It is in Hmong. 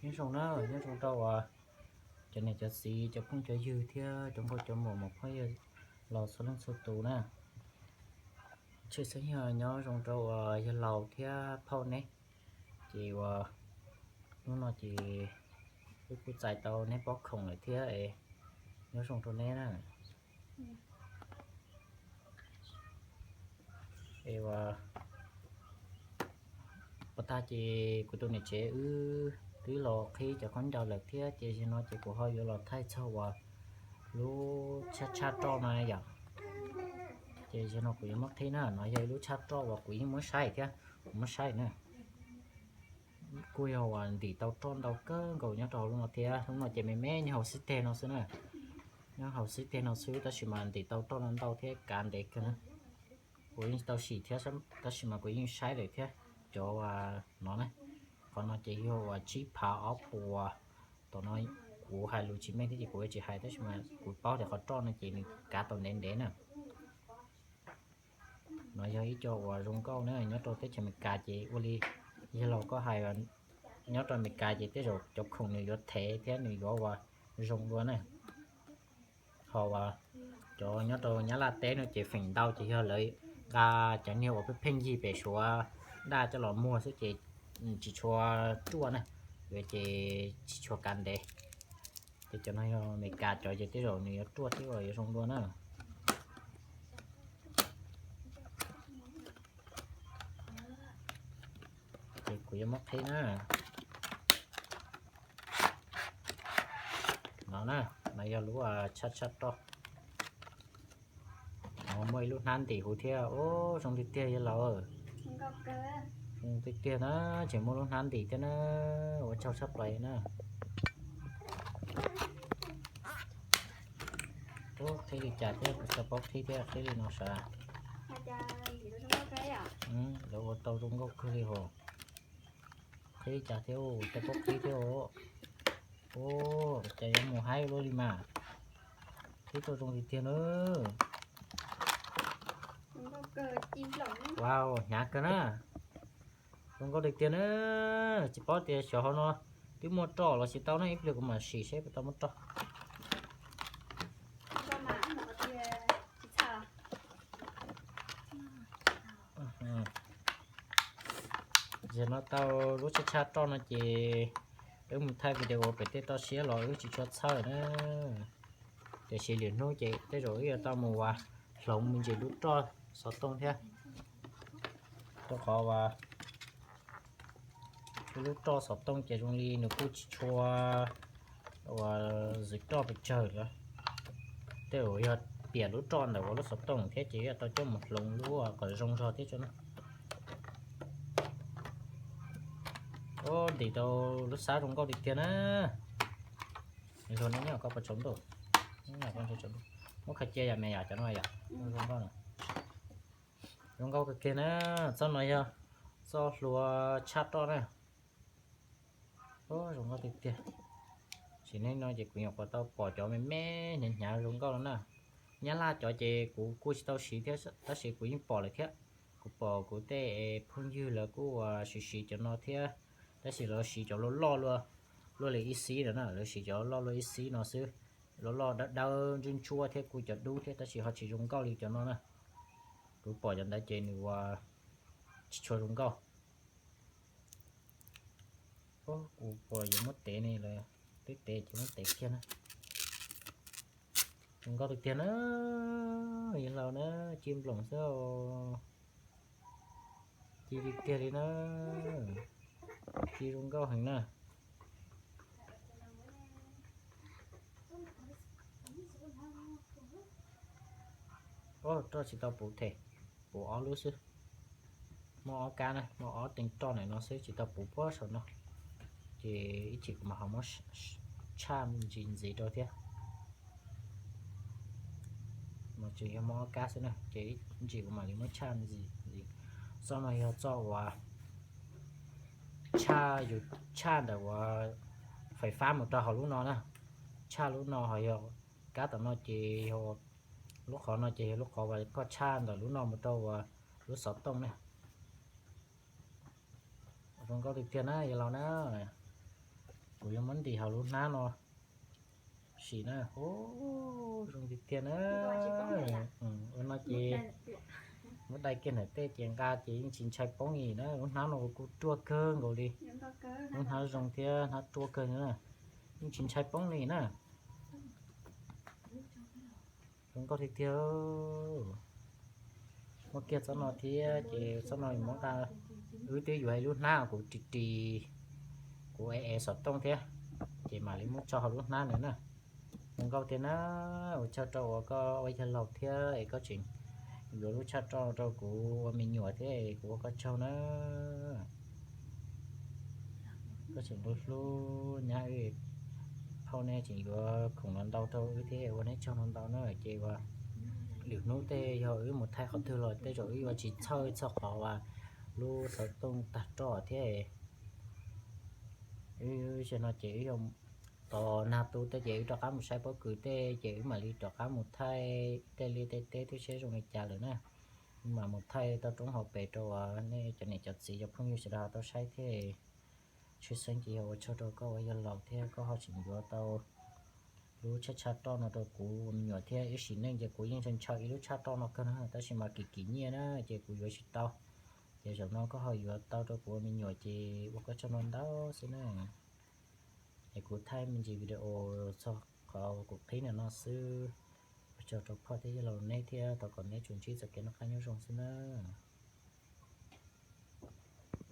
Nyob zoo na, nyob zoo rau cov niam cov txiv, cov phooj cov ywg thiab cov nkauj cov muam, muam phooj ywg laus txhua leej txhua tus na. Tshwj xeeb yog nyob zoo rau yawg laus thiab phauj neb. Ces uas hnub no ces wb kuj txais tau neb pob khoom lawm thiab es nyob zoo rau neb na. Es uas puas tag ces kuv tus niam tsev wb twb los qhib cov khaub ncaws lawm thiab, ces zaum no ces kuv ho yuav los thaij txog uas lub tshaj tshaj roj no yom. Ces zaum no kuv yuav muab qhib na, no yog ib lub tshaj roj uas kuv yeej muab saib thiab, kuv muab saib na. Kuj yog uas ntim tau roj ntau kawg nkaus nyob rau hauv lub no thiab. Lub no ces me me nyob hauv xib teg no xwb na. Nyob hauv xib teg no xwb tab sis mas ntim tau roj no ntau thiab kav ntev kawg na. Kuv yeej tau sim thiab tab sis mas kuv yeej saib lawm thiab. Cov uas no na, qhov no ces yog uas tsib phav ob puas. Tom no kuv hais lus tsis meej thiab ces kuv tsis hais tab sis mas kuv paub tias qhov roj no ces nws kav tau ntev ntev na. No yog ib co uas zoo nkauj na, nyob rau teb chaws Amelikas ces ua li yawg laus koj hais, nyob rau Amelikas ces tej zaum cov khoom nws yuav thev thiab nws yuav uas zoo dua na. Ho uas cov nyob rau Nyab Laj teb no ces feem ntau ces yog lawv nqa cov niag uas pheej pheej yig pem Suav daj coj los muag xwb ces tsis tshua ruaj na, yuav ces tsis tshua kav ntev. Ces cov no yog Amelikas cov ces tej zaum nws yuav ruaj thiab uas yuav zoo dua na. Ces kuv yuav muab qhib na. No na, no yog lub tshaj tshaj roj. Muaj ib lub hnab ntim huv thiab. Ub, zoo tiag tiag yawg laus. Zoo tiag tiag na, tseem muaj lub hnab ntim thiab na. Ua tsaug tshaj plaws na. Ub, qhib li cas thiab, kuv tsis paub qhib thiab, qhib li no sav. Lawv ua tau zoo nkauj kawg li hos. Qhib li cas thiab, tsis paub qhib thiab os. Ub, cas yuav mus haib luaj li mas. Qhib tau zoo tiag tiag na. Wow, hnyav kawg na. Zoo nkauj tiag tiag na. Tsis paub tias xyov hauv no twb muaj roj los tsis tau na, ib pliag kuv mam sim seb puas tau muaj roj. Zaum no tau lub tshaj tshaj roj no ces wb mus thaij video pem tej toj siab los wb tsis tshua txhawj na. Tiam sis lwm hnub ces tej zaum wb yuav tau mus uas hloov me ntsis lub roj xov tooj thiab. Rau qhov uas lub roj xov tooj ces zoo li nws kuj tsis tshua uas zwm roj pes tsawg lawm. Tej zaum yog piam lub roj ntawm uas lub xov tooj thiab ces yuav tau coj mus hloov lub kom zoo zog thiab tso na. Ub, ntim tau lub xab zoo nkauj tiag tiag na. Luag no nyob koj puas tsaus ntuj? Muab khaws cia yam me yam cov no yom. Zoo nkauj na. Zoo nkauj kawg kiag na. Txoj no yog txoj hlua tshaj roj na. Zoo nkauj tiag tiag. Sim neej no ces kuv nyuam qhuav tau pom cov me me hnyav hnyav zoo nkauj no na. Nyab Laj cov ces kuv kuj tsis tau siv thiab tab sis kuv yeej pom lawm thiab. Kuv pom kuv tej phooj ywg lawv kuj siv siv cov no thiab, tab sis lawv siv cov loj loj luaj li ib xib no na, lawv siv cov loj luaj ib xib no xwb. Loj loj dawb dawb ntsuab ntsuab thiab kuj cov dub thiab tab sis ho tsis zoo nkauj li cov no na. Kuv pom cov ntawd ces nws ua tsis tshua zoo nkauj. Kuv pom yuav muab tev ne lawm, twb tev ces muab tev kiag na. Zoo nkauj tiag tiag na, yawg laus na, ci nploos xwb os. Ci tiag tiag li na, ci zoo nkauj heev na. Roj tsis tau puv them, puv ob lub xwb. Muaj ob kab na, muaj ob teev roj ntawm no xwb tsis tau puv puag saum no. Ces ib chim kuv mam ho muab tshaj ntsis ntxiv rau thiab. Mas tsuas yog muaj ob kab xwb na, ces ib chim kuv mam li muab tshaj ntxiv. Txoj no yog txoj uas tshaj, yus tshaj ntawm uas fais fab mus rau hauv lub no na. Tshaj lub no ho yog kab tom no ces yog lub qhov no ces yog lub qhov uas koj tshaj ntawm lub no mus rau uas lub xov tooj na. Zoo nkauj tiag tiag na yawg laus na. Kuv yuav muab ntim hauv lub hnab no sim na. Ub, zoo tiag tiag na. Ua no ces muab dai kiag ntawm tej ces nqa ces yeej tsis ntshai poob li na. Lub hnab no kuj ruaj kawg nkaus li. Lub hnab zoo thiab hnab ruaj kawg na. Yeej tsis ntshai poob li na. Zoo nkauj tiag tiag. Muab kiag txoj no thiab ces txoj no muab nqa. Wb twb yuav ib lub hnab kuv ris ris, kuv ev ev xov tooj thiab, ces mam li muab tso hauv lub hnab ntawd na. Zoo nkauj tiag na. Ua tsaug rau uas koj ua yawg laus thiab es koj tseem yuav lub tshaj roj rau kuv ua me nyuam thiab es kuv ua koj tsaug na. Koj tseem hlub hlub nyab wb, phauj nej tseem yuav khoom no ntau rau wb thiab ua neb tsaug no ntau na. Ces ua lwm hnub tej yog wb mus thaij qhov twg los tej zaum wb yuav tsis txhawj txog qhov uas lub xov tooj tag roj thiab. Wb zaum no ces wb yog tos nag tu tej ces wb rov qab mus saib pob kws tej ces wb mam li rov qab mus thaij tej liaj tej teb twb saib zoo li cas lawm na. Wb mam mus thaij toj roob hauv pes rau uas nej cov niam cov txiv cov phooj ywg sawv daws tau saib thiab. Tshwj xeeb ces yog ua tsaug rau koj ua yawg laus thiab koj ho tseem yuav tau lub tshaj tshaj roj no rau kuv ua me nyuam thiab. Ib sim neej ces kuv yeej ntshaw ntshaw ib lub tshaj roj no kawg na, tab sis mas kim kim nyiaj na ces kuv yuav tsis tau. Ces zaum no koj ho yuav tau rau kuv ua me nyuam ces ua koj tsaug no ntau xwb na. Es kuv thaij me ntsis video txog qhov kuv qhib ntawm no xwb. Ua tsaug rau phauj thiab yawg laus neb thiab thov kom neb tsuas ntsib txoj kev noj qab nyob zoo xwb nawb.